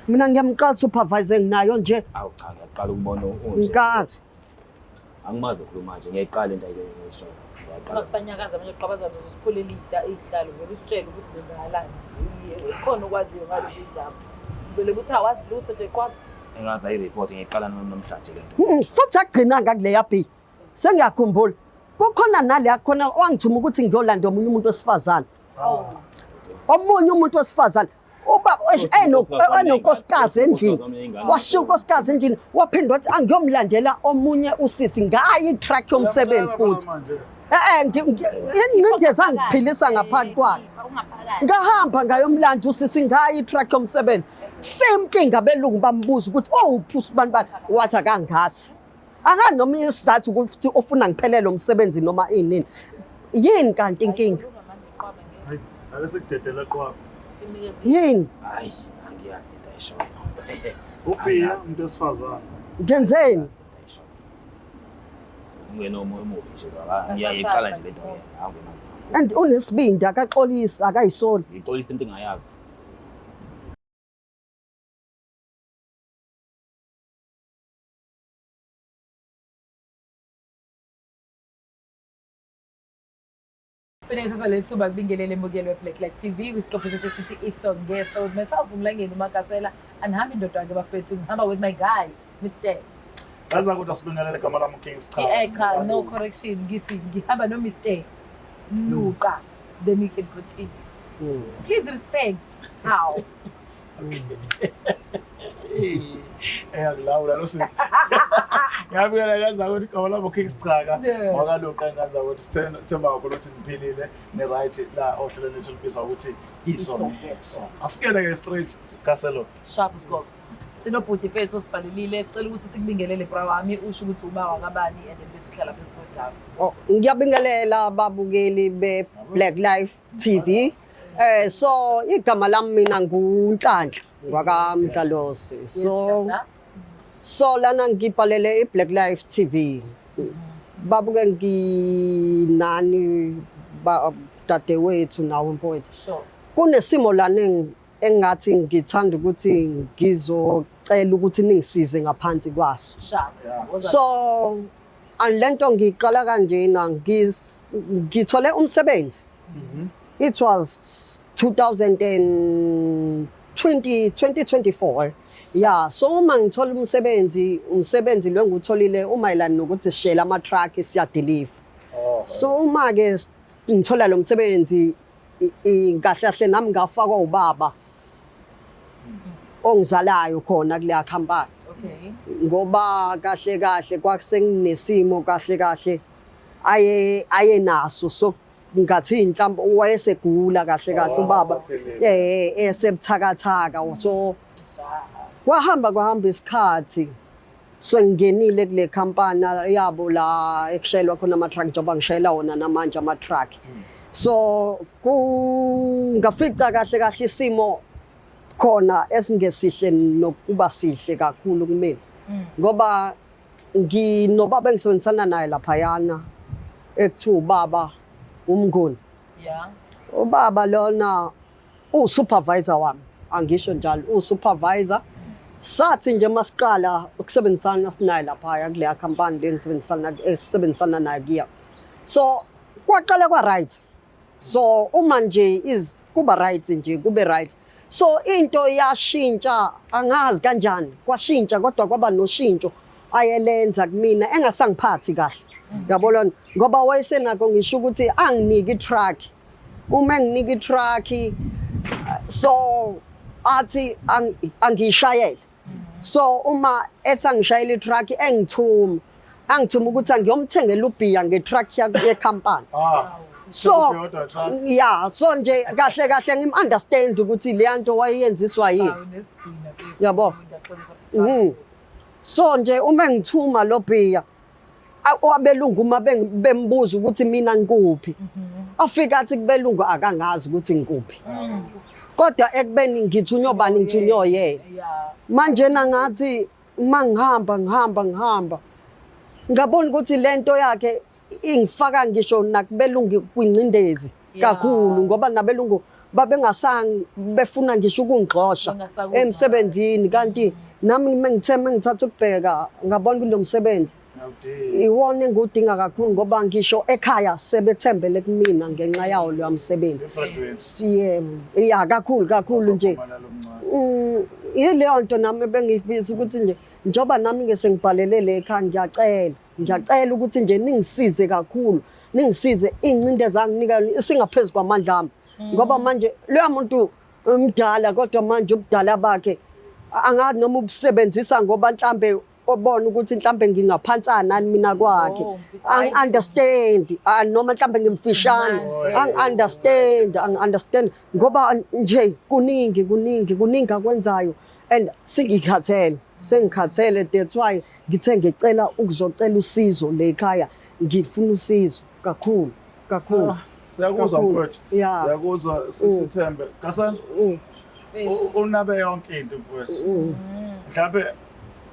Mina ngiyamqala supervisor nginayo nje. Awu cha, ngiyaqala ukubona unje. Ngikazi. Angimazi ukhuluma nje, ngiyayiqala into ayishoyo. Uma kusanyakaza manje uqabazana uzosiphulela iy'hlalo vele usitshele ukuthi kwenzakalani. Khona okwaziyo ngalolu daba. Uzole ukuthi awazi lutho nje qwaba. Engazi ayi-report, ngiyiqala namhlanje le nto. Futhi agcinanga kuleya B. Sengiyakhumbula. Kukhona naleya khona wangithuma ukuthi ngiyolanda omunye umuntu wesifazane. Omunye umuntu wesifazane. Ubaba enonkosikazi endlini. Washiya unkosikazi endlini waphinda wathi angiyomlandela omunye usisi ngayo i-truck yomsebenzi futhi. Ingcindezi angiphilisa ngaphansi kwakhe. Ngahamba ngayomlanda usisi ngayo i-truck yomsebenzi. Same thing abelungu bambuza ukuthi oh uphusa abantu bathi wathi akangazi. Angazi noma isizathu ukuthi ufuna ngiphelele umsebenzi noma inini. Yini kanti inkinga? Hayi, ake sikudedele qwaba. Yini? Hayi, angiyazi into ayishoyo. Ufika umuntu wesifazane. Ngenzeni? Ungena omoya omubi nje baba. Ngiyayiqala nje lento. Awungena. And unesibindi akaxolisi akayisoli. Ngixolisa into engayazi. Mina ngisasa lethuba kubingelele mbukeli we-Black Life TV kwisiqopho sethu esithi Iso Ngeso with myself uMlangeni uMagasela, andihambi ndoda wakhe bafethu, ngihamba with my guy Mr. Yaza kodwa sibingelele igama lami Kings cha. Cha, no correction, ngithi ngihamba no Mr. Luqa, then we can continue. Please respect how. Eyakulawula lo sisi. Ngiyabikela kanza ukuthi igama lami Kings Chaka. Wakaluqa nganza ukuthi sithemba kakhulu ukuthi niphilile ni right la ohlelweni lethu olubizwa ukuthi Iso Ngeso. Asikene ke straight Kaselo. Sharp scope. Sinobhuti fethu osibhalelile, sicela ukuthi sikubingelele bra wami, usho ukuthi uba wakabani and then bese uhlala phezu kodaba. Oh, ngiyabingelela ababukeli be Black Life TV. So igama lami mina nguNhlanhla ngwakaMdlalose. So so lana ngibhalele iBlack Life TV. Babuke nginani ba dadewethu nawe mfowethu. Sure. Kunesimo lana engathi ngithanda ukuthi ngizocela ukuthi ningisize ngaphansi kwaso. Sharp. So lento ngiqala kanjena, ngithole umsebenzi. It was 2020 2024. Yeah, so uma ngithola umsebenzi, umsebenzi lo engiwutholile umayelana nokuthi sishela ama truck siya deliver. So uma ke ngithola lo msebenzi, kahle kahle nami ngafakwa ubaba ongizalayo khona kuleya company. Ngoba kahle kahle kwakusenginesimo kahle kahle aye ayenaso, so ngathi mhlawumbe wayesegula kahle kahle ubaba, esebuthakathaka. So kwahamba kwahamba isikhathi, so ngingenile kule company yabo la ekushayelwa khona ama-truck, njengoba ngishayela wona namanje ama-truck. So ngafica kahle kahle isimo khona esingesihle nokuba sihle kakhulu kumina, ngoba nginobaba engisebenzisana naye laphayana ekuthiwa ubaba uMnguni. Ubaba lona usupervisor wami, angisho njalo, usupervisor. Sathi nje masiqala ukusebenzisana sinaye laphaya kuleya company le ngisebenzisana esebenzisana naye kuya, so kwaqala kwa right. So uma nje is kuba right nje, kube right, so into yashintsha, angazi kanjani kwashintsha, kodwa kwaba noshintsho ayelenza kumina engasangiphathi kahle, yabona, ngoba wayesenakho ngisho ukuthi anginike i-truck. Uma enginika i-truck, so athi angiyishayele. So uma ethi angishayele i-truck, engithuma angithuma ukuthi angiyomthengela ubhiya nge-truck ye-company. So yeah, so nje kahle kahle ngim-understand ukuthi leya nto wayeyenziswa yini, yabo. So nje uma engithuma lo bhiya, abelungu uma bembuza ukuthi mina ngikuphi, afika athi kubelungu akangazi ukuthi ngikuphi, kodwa ekubeni ngithunywa bani, ngithunywa yena. Manje ngathi uma ngihamba ngihamba ngihamba, ngabona ukuthi lento yakhe ingifaka ngisho nakubelungu kwingcindezi kakhulu, ngoba nabelungu Babengasangi befuna ngisho ukungixosha Bengasakuzwa. emsebenzini, kanti nami mengithe mengithatha ukubheka ngabona kulo msebenzi Ngiyawudinga. iwona engiwudinga kakhulu, ngoba ngisho ekhaya sebethembele kumina ngenxa yawo loya msebenzi. I-breadwinner. Yebo, ya, kakhulu kakhulu nje. Asokhuluma nalo mncane. Yileyo nto nami ebengiyifisa ukuthi nje njengoba nami ngese ngibhalele le ekhaya, ngiyacela, ngiyacela ukuthi nje ningisize kakhulu, ningisize. Iy'ncindezi anginika yona isingaphezu kwamandla ami, ngoba manje loya muntu mdala, kodwa manje ubudala bakhe angazi noma ubusebenzisa ngoba mhlambe obona ukuthi mhlambe ngingaphansana nani mina kwakhe. Oh, hayi, Angi-understand, noma mhlambe ngimfishane. Mncane. Angi-understand, angi-understand, ngoba nje kuningi, kuningi, kuningi akwenzayo and sengikhathele, sengikhathele. That's why ngithe ngicela ukuzocela usizo le ekhaya. Ngifuna usizo kakhulu kakhulu. Siyakuzwa, Kakhulu. mfowethu. Siyakuzwa, sisithembe. Kasana, Mfethu. unabe yonke into, mfowethu. Mhlawumbe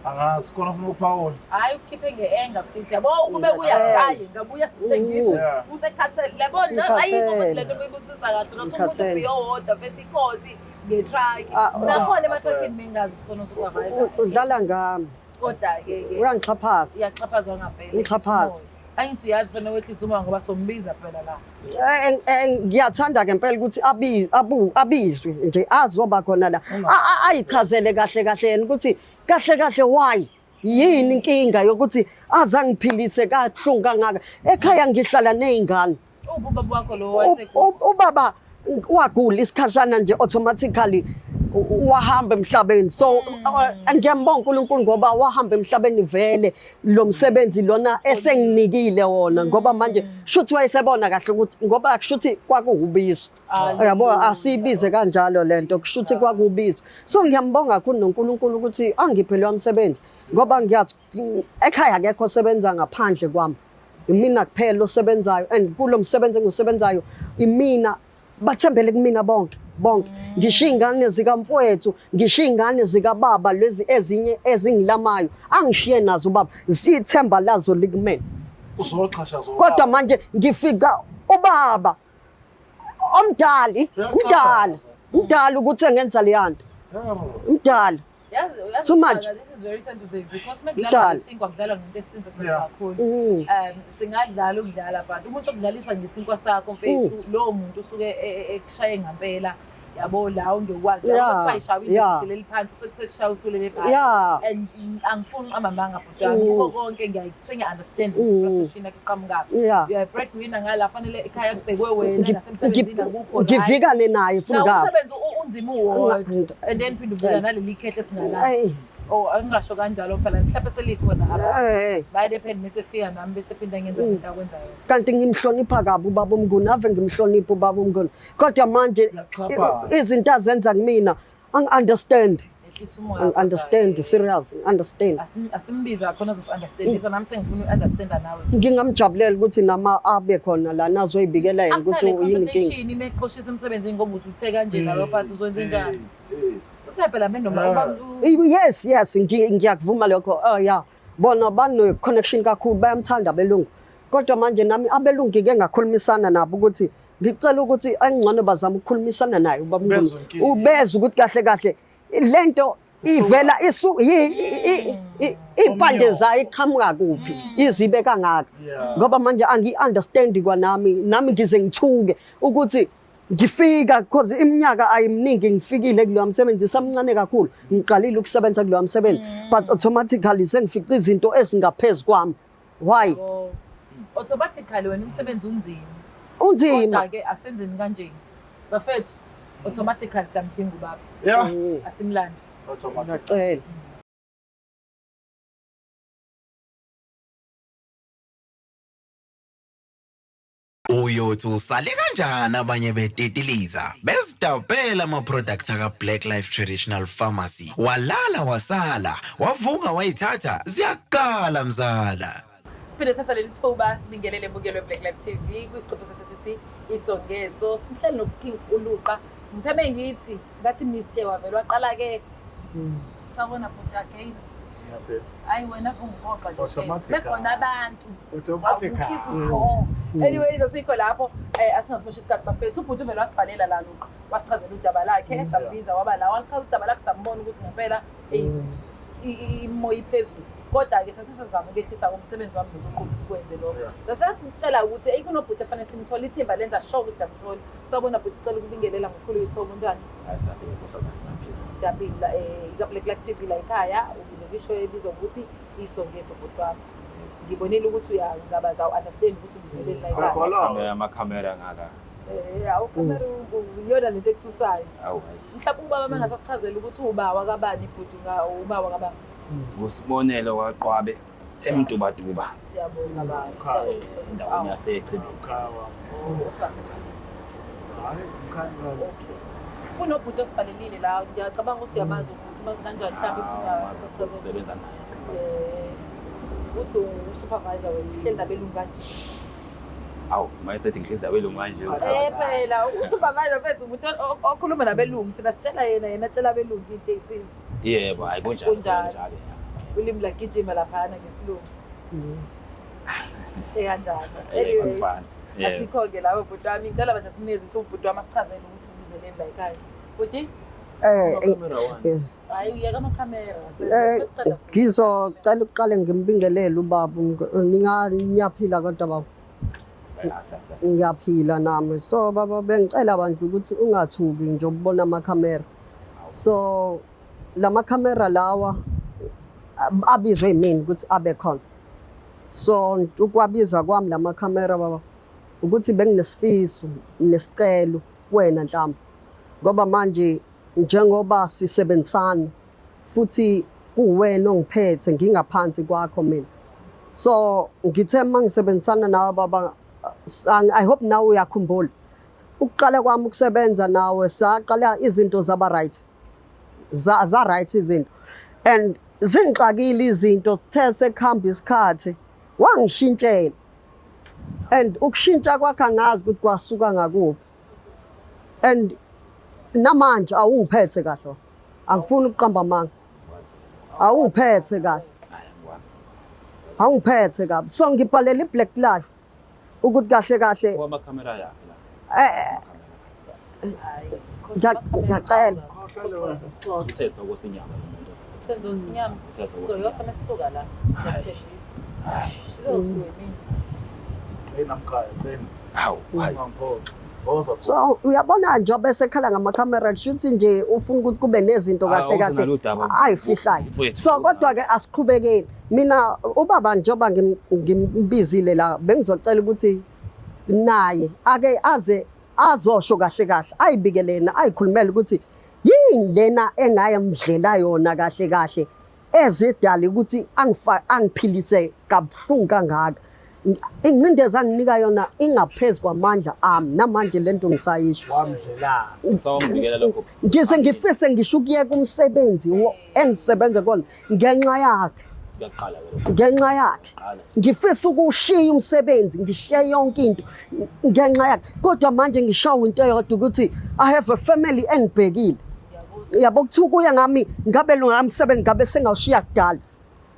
angazi khona ufuna ukuphawula. Hayi, ukhiphe nge-enga futhi, yabo, kube kuyagaye ngabuya sitshengisa. Usekhathele, yabo. Ayikho futhi lento beyibukisisa kahle nokuthi umuntu Ngikhathele. ubiyowodwa futhi ikhothi nge-truck. Ah, Nakhona ema-truckini mengazi sikhona supervisor. Udlala ngami. Kodwa-ke ke Uyangixhaphaza. Iyaxhaphazwa ngampela. Ngixhaphaza. Angithi uyazi, fanele wehlise umoya ngoba sombiza phela la. Ngiyathanda ke impela ukuthi abizwe nje, azoba khona la, ayichazele kahle kahle yena ukuthi kahle kahle why, yini inkinga yokuthi azangiphilise kabuhlungu kangaka. Ekhaya ngihlala ney'ngane. Uphi ubaba wakho lo Ubaba wagula isikhashana nje, automatically wahamba emhlabeni. So ngiyambonga uNkulunkulu ngoba wahamba emhlabeni vele lo msebenzi lona esenginikile wona, ngoba manje shuthi wayesebona kahle ukuthi, ngoba kushuthi kwakuwubizo, yabo, asiyibize kanjalo lento, kushuthi kwakubizo. So ngiyambonga kakhulu noNkulunkulu ukuthi angiphe lo msebenzi, ngoba ngiyathi ekhaya akekho osebenza ngaphandle kwami, imina kuphela osebenzayo, and kulo msebenzi engiwusebenzayo imina bathembele kumina bonke bonke. Ngisho iy'ngane zikamfowethu, ngisho iy'ngane zikababa lezi ezinye ezingilamayo angishiye nazo ubaba, zithemba lazo likumina. Uzoxhashazwa. Kodwa manje ngifica ubaba omdala, umdala, umdala ukuthi engenza leya nto, umdala. Yazi, uyazi, Too much. Sibhaka, this is very sensitive because mekudlalwa Mdala. ngesinkwa kudlalwa ngento e-sensitive kakhulu. Singadlala ukudlala, but umuntu okudlalisa ngesinkwa sakho, mfethu, lowo muntu usuke ekushaye ngampela, yabo, la ungekwazi. Yabo, kuthiwa ishawa indoda isilele phansi, sekushaya usulele phansi. And angifuni uqamba amanga, bhuti wami. Kuko konke sengiya-understand ukuthi frustration yakho iqhamukaphi. You are a breadwinner ngala, fanele ekhaya kubhekwe wena, nasemsebenzini akukho right. Ngivikane naye futhi Na kabi. umsebenzi unzima uwodwa and then phinde uvika naleli khehle esingalazi. Oh, angingasho kanjalo phela, mhlawumbe selikhona apha. Bayede phela mesefika nami bese phinda ngenza into akwenza yona. Kanti ngimhlonipha kabi ubaba uMnguni, ave ngimhlonipha ubaba uMnguni, kodwa manje Uyaxhaphaza. izinto azenza kumina angi-understand. Ehlisa umoya. Angi-understand, Kodwa, serious, ngi-understand. Asimbiza khona azosi-understandisa, nami sengifuna uku-understanda nawe. Ngingamjabulela ukuthi nama abe khona lana azoyibikela yena After ukuthi le yini inkinga. confrontation imeqoshisa emsebenzini ngoba uthi uthe kanje nalo phathi, uzoyenza njani? Uthe phela mina noma Yes, ngiyakuvuma lokho. Oh yeah, bona bane-connection kakhulu, bayamthanda abelungu, kodwa manje nami abelungu ngike ngakhulumisana nabo ukuthi ngicela ukuthi engcono bazame ukukhulumisana naye ubaba uMnguni. Bezwe inkinga. Ubezwe ukuthi kahle kahle lento ivela isu iy'mpande zayo iqhamuka kuphi, izibe kangaka, ngoba manje angiyi-understandi kwanami, nami ngize ngithuke ukuthi ngifika, because iminyaka ayiminingi ngifikile kuloya msebenzi, samncane kakhulu ngiqalile ukusebenza kuloya msebenzi, but automatically sengifica izinto ezingaphezu kwami. Why? Yabo. Automatically wena umsebenzi unzima. Unzima. Kodwa-ke asenzeni kanje bafethu, automatically siyamdinga ubaba. Asimlandi. Automatic. Ngiyacela. Uyothi usale kanjani abanye betitiliza bezidabhela ama-products aka-Black Life Traditional Pharmacy, walala wasala wavuka wayithatha ziyakala mzala. Siphinde sasa leli thuba sibingelele embukelo we-Black Life TV kwisiqephu sethu sithi Iso Ngeso. Sihleli noKing uLuqa. Ngithembe ngithi ngathi Mr wavele waqala-ke. Sawubona bhuti again. Ngiyaphila. Hayi wena, ungiphoxa nje. Automatic. Bekhona abantu. Automatic. Awukho. Anyways, asikho lapho. Asingasimoshi isikhathi bafethu. Ubhuti uvele wasibhalela la Luqa. Wasichazela udaba lakhe, sambiza waba la, walichaza udaba lakhe, sambona ukuthi ngempela eyi, imo iphezulu. Kodwa-ke sasisazama ukuyehlisa umsebenzi wami nokuquza sikwenze lokho. Sasasitshela ukuthi eyi kunobhuti efanele simthole, ithimba lenza sure ukuthi siyamthola. Sawubona bhuti, sicela ukubingelela ngokhulu ithoba, unjani? Siyaphila nkosazana, siyaphila. Siyaphila. Ika-Black Life TV la ekhaya, ubizwa kwishow ebizwa ukuthi Iso Ngeso bhuti wami. Ngibonile ukuthi uyangabaza, awu-understand ukuthi ngizeleni la ekhaya. Uyagwala. Amakhamera ngaka. Awukhamera iyona lento ekuthusayo. Awu hayi. Mhlawumbe ubaba uma engasasichazela ukuthi ubawa kabani bhuti, ubawa kabani. Ngusibonelo kwaQwabe eMdubaduba. Siyabonga baba. Siyabonga. Endaweni yaseChibini. Mkhaya wami. Uthi waseChibini. Hayi, mkhaya wami. Okay. Kunobhuti osibhalelile la, ngiyacabanga ukuthi uyamazi ubhuti, umazi kanjani mhlawumbe ufuna sichazele. Usebenza naye. Uthi usupervisor wena, uhleli nabelungu kanje. Awu, mayesethi ngihlezi abelungu kanje. Phela usupervisor mfethu umuntu okhuluma nabelungu, thina sitshela yena, yena atshela abelungu into ey'thize. Yebo, hayi kunjalo. Kunjalo. Kunjalo. Ulimi lagijima laphana ngesilungu. Kanjalo. Yebo, Anyways, mfana. Yebo. asikho-ke lawo bhuti wami. Ngicela bandla simnikeze ithuba ubhuti wami asichazele ukuthi ubizeleni la ekhaya. Bhuti, hayi uyeka amakhamera. Ngizocela ukuqale ngimbingelele ubaba. Ngiyaphila kodwa baba. Siyaphila. Ngiyaphila nami. So baba, bengicela bandla ukuthi ungathuki nje ukubona amakhamera. So lamakhamera lawa abizwe yimina ukuthi abe khona. So ukwabiza kwami lamakhamera baba ukuthi benginesifiso nesicelo kuwena Nhlamba, ngoba manje njengoba sisebenzisana futhi kuwena ongiphethe, ngingaphansi kwakho mina. So ngithe uma ngisebenzisana nawe baba, I hope nawe uyakhumbula ukuqala kwami ukusebenza nawe, saqala izinto zaba right, za right izinto, and zingixakile izinto. Sithe sekuhamba isikhathi wangishintshela, and ukushintsha kwakhe angazi ukuthi kwasuka ngakuphi, and namanje awungiphethe kahle, angifuni ukuqamba amanga, awungiphethe kahle, awungiphethe kabi. So ngibhalela i-Black Life ukuthi kahle kahle Amakhamera yakhe la. Ngiyacela. Uthe sokosinyama lo muntu. Uthe inyama. Uthe So sokosinyama. yosa mesisuka la. Ngiyakuthembisa. Izosuka yimina. Hey namkhaya, qina. Hawu, hayi. Ungangiphoxi. Woza. So uyabona njengoba esekhala ngamakhamera, kusho nje ufuna ukuthi kube nezinto kahle kahle Awuze naludaba. ayifihlayo. Mfowethu, So kodwa ke asiqhubekeni. Mina ubaba njengoba ngimbizile la, bengizocela ukuthi naye ake aze azosho kahle kahle, ayibike lena, ayikhulumele ukuthi yini lena engayemdlela yona kahle kahle ezidala ukuthi angiphilise kabuhlungu kangaka. Ingcindezi anginika yona ingaphezu kwamandla ami, namanje lento ngisayisho. Wamdlelana. Sawambikela lokho. Ngize ngifise ngisho ukuyeka umsebenzi engisebenza kona ngenxa yakhe. Kuyaqala ke lokho. Ngenxa yakhe. Qala. Ngifisa ukushiya umsebenzi, ngishiye yonke into ngenxa yakhe, kodwa manje ngishawa into eyodwa ukuthi I have a family engibhekile. Yabo, kuthiwa kuya ngami ngabe lo msebenzi ngabe sengawushiya kudala,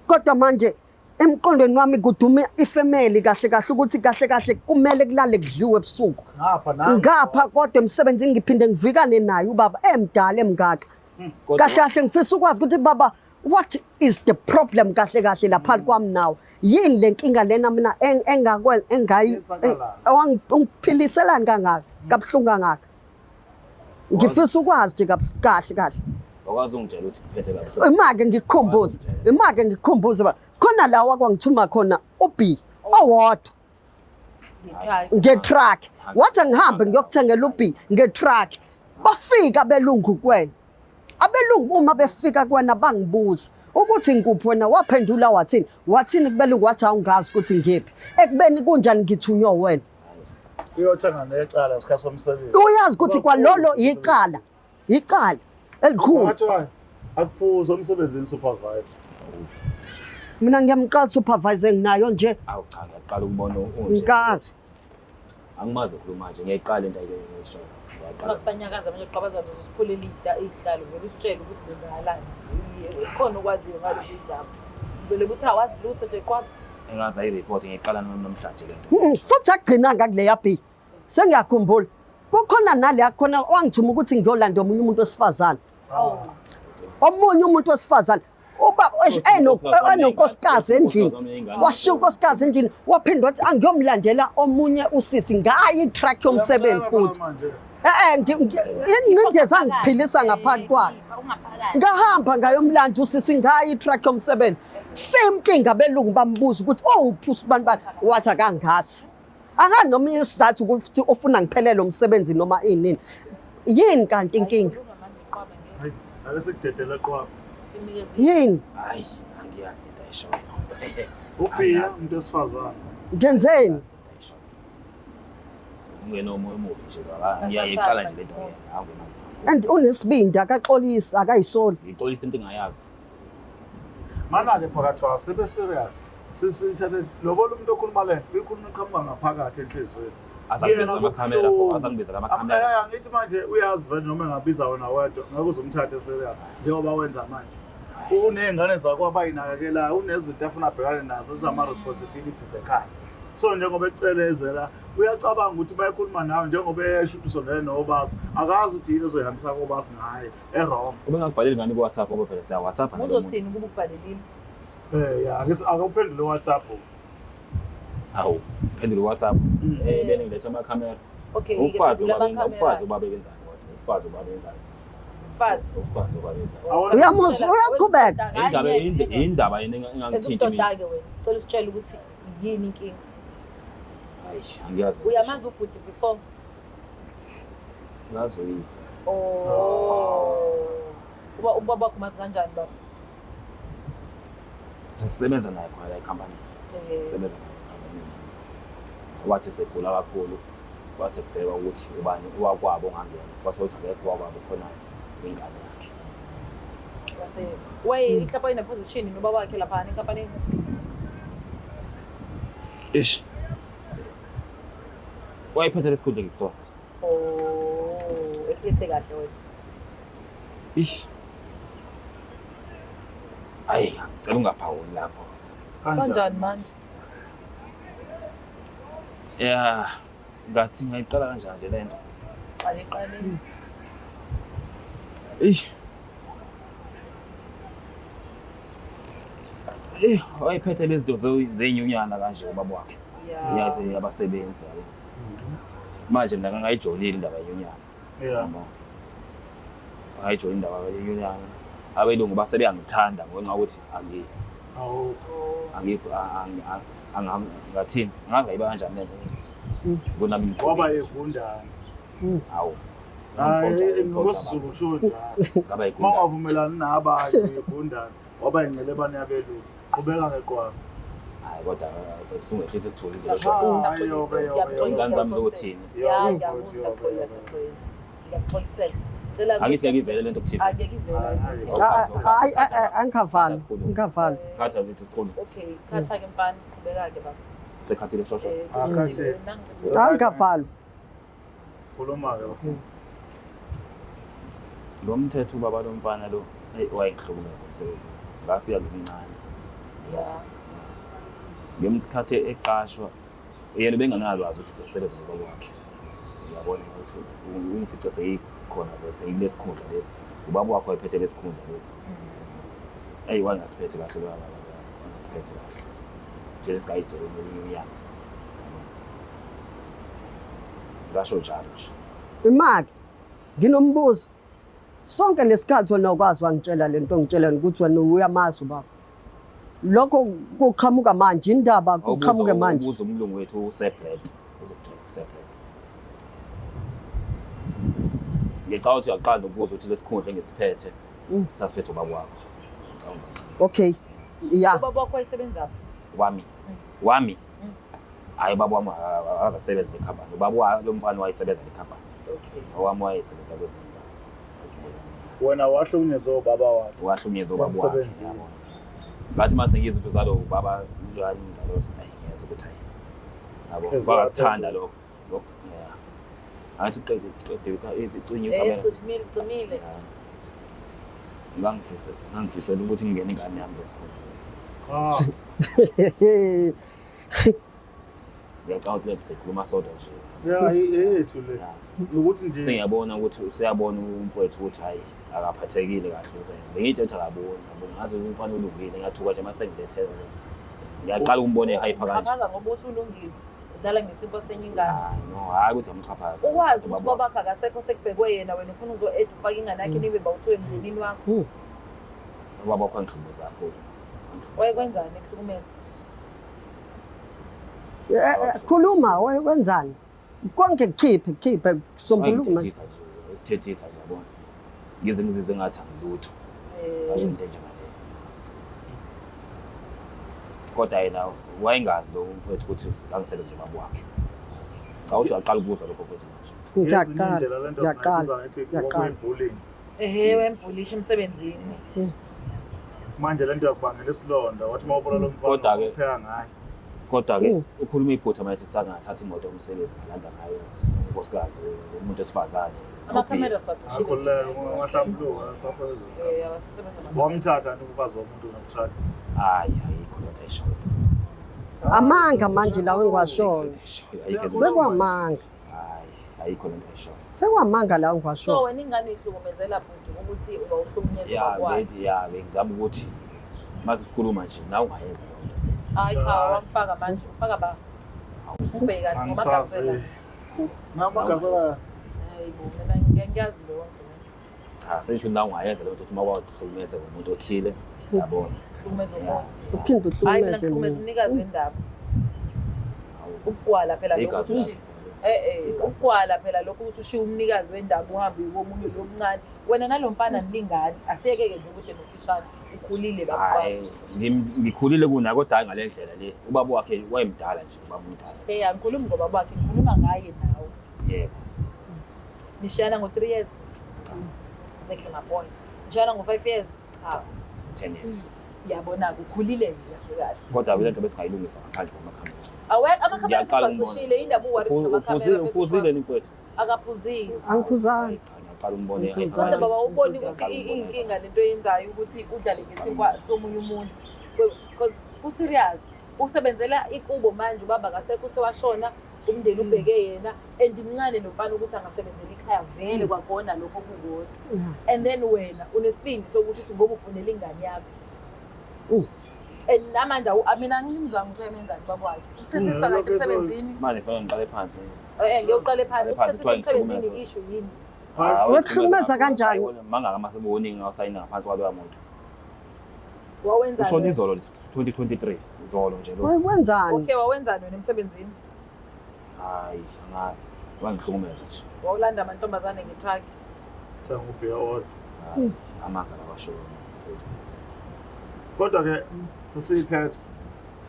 kodwa manje emqondweni wami kuduma ifamily kahle kahle, ukuthi kahle kahle kumele kulale kudliwe ebusuku. Ngapha nangapha. Ngapha kodwa emsebenzini ngiphinde ngivikane naye ubaba emdala emngaka. Kodwa- Kahle kahle ngifisa ukwazi ukuthi baba, what is the problem kahle kahle lapha kwami nawe? Yini le nkinga lena mina engakwenza engayi Yenzakalani? ungiphiliselani kangaka kabuhlungu kangaka? Ngifisa ukwazi nje kahle kahle. Wakwazi ungitshela ukuthi kuphethe kabuhlungu. Imake ngikukhumbuze ba khona la wakwangithuma khona uB owodwa nge-truck, wathi angihambe ngiyokuthengela uB nge-truck. Bafika abelungu kuwena, abelungu uma befika kuwena bangibuza ukuthi ngikuphi, wena waphendula wathini? Wathini kubelungu? Wathi awungazi ukuthi ngiphi, ekubeni kunjani ngithunywe wena. Uyothenga necala isikhathi somsebenzi. Uyazi ukuthi kwalolo icala, icala elikhulu. Wathi akuphuza umsebenzini supervisor. Mina ngiyamqala supervisor enginayo nje. Awu cha, ngiyaqala ukubona unje. Ngikazi. Angimazi ukukhuluma nje, ngiyayiqala into ayisho. Uma kusanyakaza manje uqwabaza nje uzosiphulela iy'hlalo, vele usitshele ukuthi kwenzakalani. Khona okwaziyo ngalolu daba. Uzole ukuthi awazi lutho nje qwaba. Engazi ayireport, ngiyiqala namhlanje le nto. Futhi agcinanga kuleya B, sengiyakhumbula. Kukhona nale khona wangithuma ukuthi ngiyolanda omunye umuntu wesifazane. Omunye umuntu wesifazane uba enonkosikazi endlini, washiya unkosikazi endlini, waphinde wathi angiyomlandela omunye usisi ngayo i-truck yomsebenzi futhi. Ingcindezi angiphilisa ngaphansi kwayo. Ngahamba ngayomlanda usisi ngayo i-truck yomsebenzi. Same thing abelungu bambuza ukuthi owuphi usibani bani, wathi akangazi. Angazi noma isizathu ukuthi ufuna ngiphelele umsebenzi noma inini. Yini kanti inkinga? Hayi, ake sikudedele qwaba. Yini? Hayi, angiyazi into ayishoyo. Ufika umuntu wesifazane. Ngenzeni? Ungena omoya omubi nje baba. Ngiyayiqala nje lento. And unesibindi akaxolisi akayisoli. Ngixolisa into engayazi. Mana-ke phakathi kwawo sibe serious. Sisithathe lobola umuntu okhuluma le nto uyikhuluma iqhamuka ngaphakathi enhliziyweni. Azangibiza amakhamera pho, azangibiza amakhamera. Eh, angithi manje uyazi vele noma engabiza wena wedwa ngeke uze umthathe serious njengoba wenza manje. Uney'ngane zakho abayinakekelayo, unezinto afuna abhekane nazo ezama-responsibilities ekhaya. So njengoba ecelezela uyacabanga ukuthi bayakhuluma nawe njengoba esho ukuthi usondele nobasi, akazi ukuthi yini ezoyihambisa kobasi ngaye e-wrong. Ubengakubhaleli ngani ku-WhatsApp ngoba phela siya WhatsApp. Uzothini ukuba ukubhalelile? Eh ya, ake akuphendule WhatsApp. Hawu, phendule WhatsApp. Eh bene ngiletha amakhamera. Okay, Umfazi ngiphendula ubaba amakhamera. umfazi ubaba benzani kodwa? Umfazi ubaba benzani? Mfazi. Umfazi ubaba benzani? Uyamuzwa, uyaqhubeka. Indaba indaba yena engangithinti mina. Udodake wena. Sicela usitshele ukuthi yini inkinga. Hayi, angiyazi. Uyamazi ubhuti before? Ngazoyisa. Oh. Uba ubaba wakho umazi kanjani baba? Sasisebenza naye khona la ecompany. Sisebenza naye ecompany. Wathi segula kakhulu kwase kubhekwa ukuthi ubani owakwabo ongangena. Kwathiwa ukuthi akekho owakwabo khona ingane yakhe. Wase waye mhlawumbe ine position noba wakhe lapha enkampanini. Ish. Wayephethe lesikhundla ngikusona. Oh, ephethe kahle wena. Ish. Ayi, ngicela ungaphawuli lapho. Kanjani manje? Yeah, ngathi ngayiqala kanjani nje lento. Qale qale. Ish. Eh, wayephethe lezi zinto zenyunyana kanje ubaba wakhe. Yeah. Yazi abasebenzi yabo. Manje mina ngangayijolile indaba yenyunyana. Yeah. Ngayijolile indaba yenyunyana. Abelungu base beyangithanda ngenxa yokuthi angi Awu. angikho angathini. Ngangayiba kanjani lento. Kunami ngijolile. Waba yegundane. Hawu. Hayi, ngokwesiZulu kusho njalo. Ngaba Uma yigundane. ungavumelani nabanye uyigundane, waba yincelebane yabelungu. Qhubeka ngeqwaba. Hayi kodwa sungehlisa isithuzi Ah, yobe, yobe, yobe. Ingane zami zothini? Ya, Yobe, ngiyakuzwa, yobe, yobe. siyaxolisa. Ngiyakuxolisela. Cela Angithi ngeke ivele lento ku-TV. Angeke ivele. Hayi, angikavali, ngikavali. Khatha lethu sikhulu. Okay, khatha ke mfana, qhubeka ke baba. Sekhathile shosho. Eh, Ah, khathile. nangicebisa. Angikavali. Khuluma-ke. Lo mthetho ubaba lo mfana lo hey wayengihlukumeza emsebenzini. Ngafika ngimncane. Yeah. Ngemsikhathi eqashwa yena benganalwazi ukuthi sisebenza nobaba wakhe. Uyabona ukuthi ungifice seyikhona vele seyilesikhundla lesi. Ubaba wakho wayephethe lesikhundla lesi. Eyi wangasiphethe kahle baba. Wangasiphethe kahle. Nje singayijele iminyaka. Ngasho njalo nje. Imake nginombuzo. Sonke lesikhathi wena ukwazi wangitshela lento ongitshela ukuthi wena uyamazi ubaba. Lokho kuqhamuka manje indaba kuqhamuke manje. Ubuza umlungu wethu uSebret. Uzokutshela uSebret. Ngicabanga ukuthi uyaqala ukubuza ukuthi lesikhundla engisiphethe sasiphethe ubaba wakho. Okay. Yeah. Ubaba wakho wayesebenza phi? Wami. Wami. Hayi ubaba wami akazasebenza le company. Ubaba wa lo mfana wayesebenza le company. Okay. Owami wayesebenza kwezinye indawo. Wena wahlukunyezwa ubaba wakhe. Wahlukunyezwa ubaba wakhe. Emsebenzini. yabo. Ngathi mase ngizwa ukuthi uzalo ubaba lwani ngalo ayi ngiyezwa ukuthi hayi. Yabo Inhliziyo bakuthanda lokho. Lokho. Yeah. Ngathi uqede uqede icinye Eh, ikhamera. sicimile, sicimile. Ngangifisela ukuthi ngingene ingane yami lesikhundla lesi. Ah, Ngiyacabanga ukuthi lethu sikhuluma sodwa nje. Ya, eyethu le. Ukuthi nje Sengiyabona ukuthi useyabona umfowethu ukuthi hayi akaphathekile kahle. Bengitshela ukuthi akaboni, yabona ngazi ukuthi umfana ulungile, ngiyathuka nje uma sengilethela. Ngiyaqala ukumbona ehyper kanje. Xhaphaza ngoba uthi ulungile. Udlala ngesinkwa senye ingane. Hayi no, hayi ukuthi amxhaphaza. Ukwazi ukuthi ubabakho akasekho sekubhekwe yena wena ufuna uzo-add ufake ingane yakhe nibe bawuthiwe emndenini wakho. Ubaba wakho angihlukumeza kakhulu. Wayekwenzani ekuhlukumeza? Khuluma wenzani? Konke kukhiphe kukhiphe sombuluka manje. Wayengithethisa nje, esithethisa nje yabona. Ngize ngizizwe ngathi angilutho. Asho into enjengaleyo. Kodwa yena wayengazi lo mfowethu ukuthi ngangisebenza nobaba wakhe. Cha uthi waqala ukuzwa lokho mfowethu manje. Ngiyaqala. indlela lento Ngiyaqala. singayibiza ngithi Ngiyaqala. kwakuyi-bullying. Ehhe wembhulisha emsebenzini. Manje lento yakubangela isilonda wathi uma ubona lo mfana Kodwa-ke- upheka ngayo. Kodwa-ke ukhuluma iphutha manje sangathatha imoto yomsebenzi ngalanda ngayo unkosikazi umuntu wesifazane. Amakhamera siwacishile. Akhululeka ungahlambuluka sasebenza. Eh awasesebenza amakhamera. Wamthatha nje umfazi womuntu ngomtruck. Hayi ayikho lento ayishoyo. Amanga manje lawo engiwashoyo. Ayikho lento- Sekwamanga. Hayi ayikho lento ayishoyo. Sekwamanga lawo So engiwashoyo. wena ingane uyihlukumezela bhuti ukuthi ubawuhlukunyezwa Ya kwakwakhe. bethi ya bengizama ukuthi mase sikhuluma nje nawe ungayenza leyo nto sisi. Hayi cha wamfaka manje ufaka ba. Ubheke kahle ngoba Angisazi. gasela. Namagasela Hayi bo mina ngiyazi leyo nto. Cha sengisho nawe ungayenza leyo nto ukuthi uma kwahlukumeze umuntu othile yabona. Uhlukumeza umuntu. Uphinde Hayi mina uhlukumeze ngihlukumeza mina. umnikazi wendaba. Ukugwala phela lokho ukuthi Igazi. ushiye. Ukugwala phela lokho ukuthi ushiye umnikazi wendaba uhambe komunye lo mncane. Wena nalo mfana nilingane. Asiyeke-ke nje ukuthi nofishane. Ukhulile baba. Hayi ngikhulile kuna kodwa hayi ngale ndlela le. Ubaba wakhe wayemdala nje ubaba omncane. Hey, angikhulumi ngobaba wakhe, ngikhuluma ngaye nawe. Yebo. Nishiyana ngo-3 years. Exactly my point. Nishiyana ngo-5 years. Cha. 10 years. Yabona-ke ukhulile nje kahle kahle. Kodwa le nto besingayilungisa ngaphandle kwamakhamera. Awekho amakhamera Ngiyaqala ukubona. sesiwacishile indaba uwari Uphuzile uphuzile ni mfowethu. Akaphuzile. Angiphuzanga. Hayi, cha, ngiyaqala umbone Angiphuzanga. Kodwa baba ubone ukuthi iyinkinga lento oyenzayo ukuthi udlale ngesinkwa somunye umuzi. Because ku-serious. Usebenzela ikubo manje ubaba akasekho usewashona umndeni ubheke yena and mncane nomfana ukuthi angasebenzela ikhaya vele kwakhona lokho kukodwa. And then wena unesibindi sokuthi uthi ngoba ufunela ingane yakho. And namanje mina angimzwanga ukuthi wayemenzani ubaba wakhe. Ukuthethisa kahle emsebenzini. Manje fanele ngiqale phansi. Ngeke uqale phansi Uqale phansi, ukuthethisa kuthiwa emsebenzini ngihlukumeza. issue yini? Wekuhlukumeza kanjani? Mangaka maseboningi ngawusayina ngaphansi kwaloya muntu. Wawenzani? Ushona izolo 2023 izolo nje lo. Wenzani? Okay, wawenzani wena emsebenzini? Hayi angazi. Wangihlukumeza nje. Wawulanda amantombazane ngetruck. thenga ubhiya odwa. Hayi amanga lawashoyo. Kodwa ke sesiyiphethe.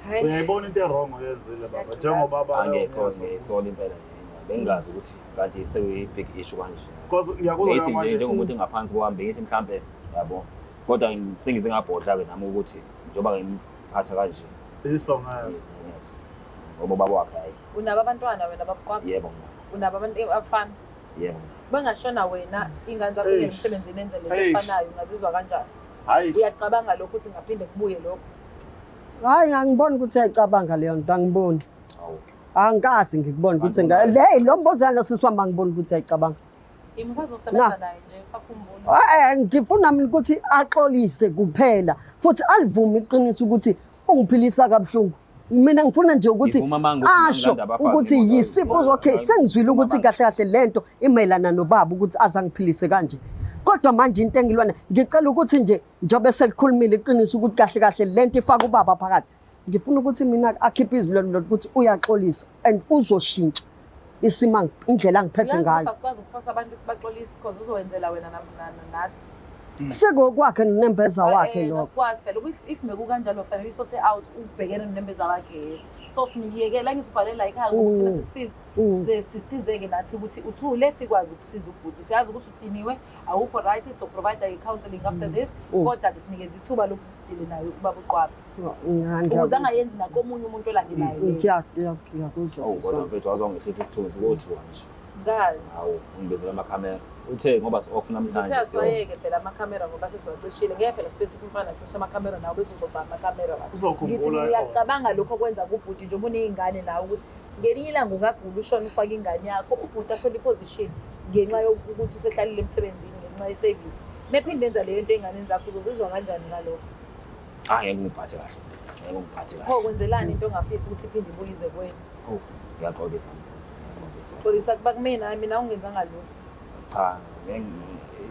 Hayi. Uyayibona into e-wrong oyenzile baba njengoba baba Angeyisola impela nje. Bengingazi ukuthi kanti sekuyi big issue kanje. Because ngiyakuzwa Ngithi nje manje njengomuntu engaphansi kwami bengithi mhlambe yabo. Kodwa sengize ngabhodla ke nami ukuthi njengoba ngimphatha kanje. iso ngaso. Yes. Ngoba ubaba wakhe hayi. Unabo abantwana wena babuqwaba? Yebo ngina. Unabo abantu abafana? Yebo. Bengashona wena ingane zakho Eish. ingene emsebenzini enze lento Eish. efanayo ungazizwa kanjani? Hayi. Uyacabanga lokho ukuthi ngaphinde kubuye lokho? Hayi angiboni ukuthi uyayicabanga leyo nto angiboni. Awu. Angikaze ngikubone ukuthi le lo mbozana sisi wami angiboni ukuthi uyayicabanga. Yimi usazosebenza naye nje usakhumbula. Ngifuna mina ukuthi axolise kuphela futhi alivume iqiniso ukuthi ungiphilisa kabuhlungu. Mina ngifuna nje ukuthi Ngivuma manga ukuthi asho ngilanda abafazi ukuthi ngemoto. yisipho okay sengizwile ukuthi kahle kahle lento imayelana nobaba ukuthi azangiphilise kanje. Kodwa manje into engilwana ngicela ukuthi nje njengoba selikhulumile iqiniso ukuthi kahle kahle lento ifaka ubaba phakathi. Ngifuna ukuthi mina akhiphe izwi lelo ukuthi uyaxolisa and uzoshintsha isima indlela angiphethe Uyazi ngayo. ukuthi asikwazi ukufosa abantu sibaxolise because uzowenzela wena nathi. Sekokwakhe nonembeza wakhe lokho. Asikwazi phela if mekukanjalo fanele uyi-sort out ubhekene nonembeza wakhe. So siniyekela ngithi ubhalela ekhaya ngoba ufuna sikusize. Sisizeke nathi ukuthi uthule sikwazi ukusiza ubhuti. Siyazi ukuthi udiniwe awukho right so provide i-counseling after this kodwa ke sinikeza ithuba lokuthi sidile naye ubaba uqwaba. Ukuze angayenzi nakomunye umuntu olandelayo. Ngiyakuzwa Awu sisi kodwa wami. mfethu wazongehlisa isithunzi kothiwa nje. Ngani? Hawu ungibizela amakhamera. Uthe ngoba si-off Ngithe namhlanje. asiwayeke phela amakhamera ngoba sesiwacishile. Ngeke phela sifise ukuthi umfana acishe amakhamera nawe bese uzobamba amakhamera wakhe. Uzokhumbula Ngithi mina uyacabanga lokho okwenza kubhuti nje ubuney'ngane nawe ukuthi ngelinye ilanga ungagula ushone ufake ingane yakho ubhuti athole iposition ngenxa yokuthi usehlalile emsebenzini ngenxa ye-service. Mephinde enza leyo nto ey'nganeni zakho uzozizwa kanjani ngalokho? Ah, ngeke ngiphathe kahle sisi. Ngeke ngiphathe Pho kahle. kwenzelani into ongafisi ukuthi iphinde ibuye ize kuwena? Oh, ngiyaxolisa. Ngiyaxolisa. Xolisa kuba kumina, mina ungenzanga lutho. Cha, ngeke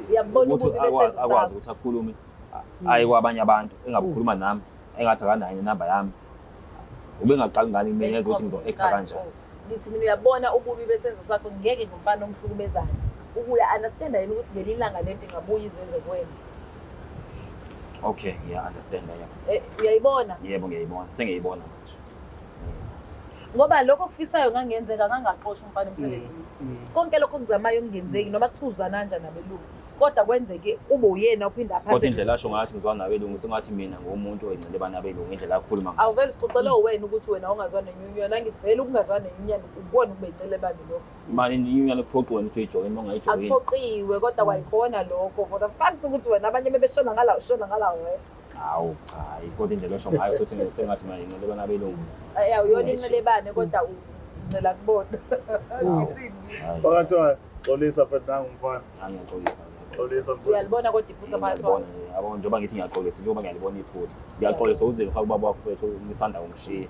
Uyabona ukuthi ububi besenzo akwazi sakho. ukuthi akhulume aye kwabanye abantu engabukhuluma nami engathi akanayo inamba yami. Ubengaqali ngani mina ezwe ukuthi ngizo-acta kanjani. Ngithi mina uyabona ububi besenzo sakho ngeke ngomfana omhlukumezayo. Ukuya understand yini ukuthi ngelinye ilanga lento ingabuya izeze kuwena. Okay, ngiya-understand yebo. Uyayibona? Yebo ngiyayibona, sengiyayibona manje. Ngoba lokho okufisayo ngangenzeka ngangaxoshwa umfana emsebenzini. Konke lokho okuzamayo kungenzeki noma kuthiwa uzwana kanjani nabelungu. Kodwa kwenzeke kube uyena ophinde aphathe. Kodwa indlela asho ngathi ngizwana nabelungu sengathi mina ngumuntu oyincelebana nabelungu indlela akhuluma ngayo. Awuvele usixoxele wena ukuthi wena ungazwani nenyunyana. Angithi vele ukungazwani nenyunyana ukubona ukuba incelebane lokho. Manje inyunyana kuphoqiwe ukuthi uyijoyine uma ungayijoyini. Akuphoqiwe kodwa kwayikhona lokho for the fact ukuthi wena abanye bebeshona ngala ushona ngala wena. Hawu cha, kodwa indlela osho ngayo sothi sengathi mina ngincelebana nabelungu. Awuyona incelebane kodwa uncela kubona. Ngithini? Hayi, Phakathi xolisa mfethu nangu umfana. hayi, ngiyaxolisa. Xolisa mfethu. Uyalibona kodwa iphutha phakathi Ngiyalibona, yabo njengoba ngithi ngiyaxolisa njengoba ngiyalibona iphutha. Ngiyaxolisa uze ngifake ubaba wakho mfethu ngisanda kungishiya.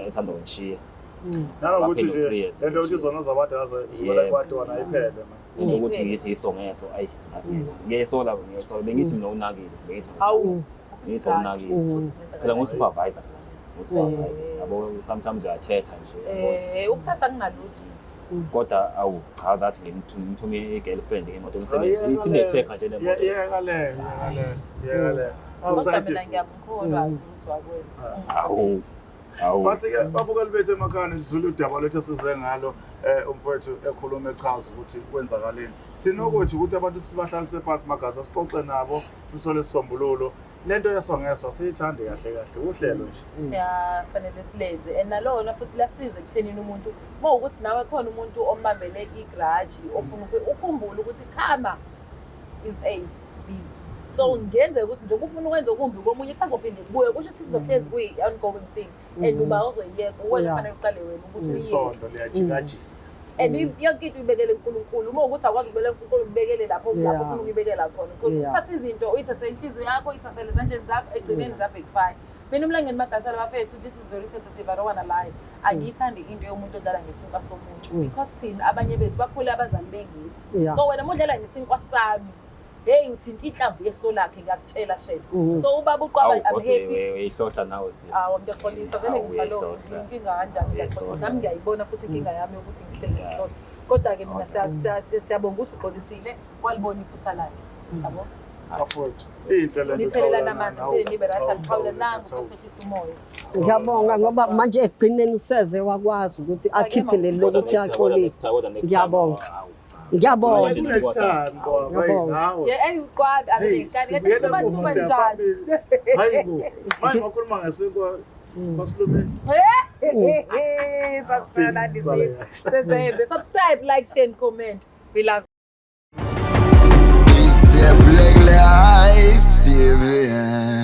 Esanda kungishiya. Nanokuthi Baphela nje 3 years. lento yokuthi izono zabadala zibele Yebo. kubantwana ayiphele man. Ukuthi ngithi iso ngeso ayi ngathi ngiyayisola ngiyayisola bengithi mina unakile bengithi Hawu. ngithi unakile. Phela ngu-supervisor ngu-supervisor yabo sometimes uyathetha nje yabo. Ukuthatha kunalutho. Kodwa awu cha zathi ngimthume i-girlfriend ngemoto yomsebenzi ithi ne-check nje le moto. Yeka le, yeka le, yeka le. Kodwa Awusayithi. mina ngiyamkholwa ukuthi wakwenza. Awu awu Bathi-ke babukeli bethu emakhaya nizwile udaba lwethu esize ngalo umfowethu ekhuluma echaza ukuthi kwenzakaleni. Thina okwethu ukuthi abantu sibahlalise phansi magazi asixoxe nabo sisole isisombululo. Lento yesongeso siyithande kahle kahle uhlelo nje. Ya fanele silenze and nalona futhi lasiza ekuthenini umuntu uma ukuthi nawe khona umuntu ombambele igrudge ofuna ukhumbule ukuthi karma is a B. So ngenzeka ukuthi njengoba ufuna ukwenza okumbi komunye kusazophinde kubuye kusho ukuthi kuzohlezi kuyi-ongoing thing and uba uzoyiyeka uwena kufanele uqale wena ukuthi uyiyeke. Isondo liyajikajika. And yonke into uyibekele uNkulunkulu. Uma ukuthi awukwazi ukubekela uNkulunkulu ubekele lapho lapho ufuna ukuyibekela khona. Because uthatha izinto uyithathe inhliziyo yakho uyithathele ezandleni zakho egcineni zabhekufaya. Mina uMlangeni Magasela bafethu this is very sensitive I don't wanna lie. Angiyithandi into yomuntu odlala ngesinkwa somuntu because thina abanye bethu bakhule abazali bengekho. So wena uma udlala ngesinkwa sami hey uthinta inhlamvu yeso lakhe ngiyakutshela shela. So ubaba uQwaba I'm happy. Uyihlohla nawe sisi. Awu ngiyaxolisa vele ngibhalo inkinga kanjani ngiyaxolisa nami ngiyayibona futhi inkinga yami yokuthi ngihlezi ngihlohla. Kodwa ke mina siyabonga ukuthi uxolisile walibona iphutha lakhe. Yabo? Bafowethu, inhle lento. Nithelelana amanzi phela nibe right anixhawulananga futhi ehlisa umoya. Ngiyabonga ngoba manje ekugcineni useze wakwazi ukuthi akhiphe leli lokuthi axolise. Ngiyabonga. Ngiyabonga. Next time Qwaba, hey nawe. Yeah, hey Qwaba, abenekani kade kuba njani? Hayi bo. Manje wakhuluma ngesinkwa kwasilumeni. Sasala sesebe. Subscribe, like, share and comment. We love It's the Black Life TV.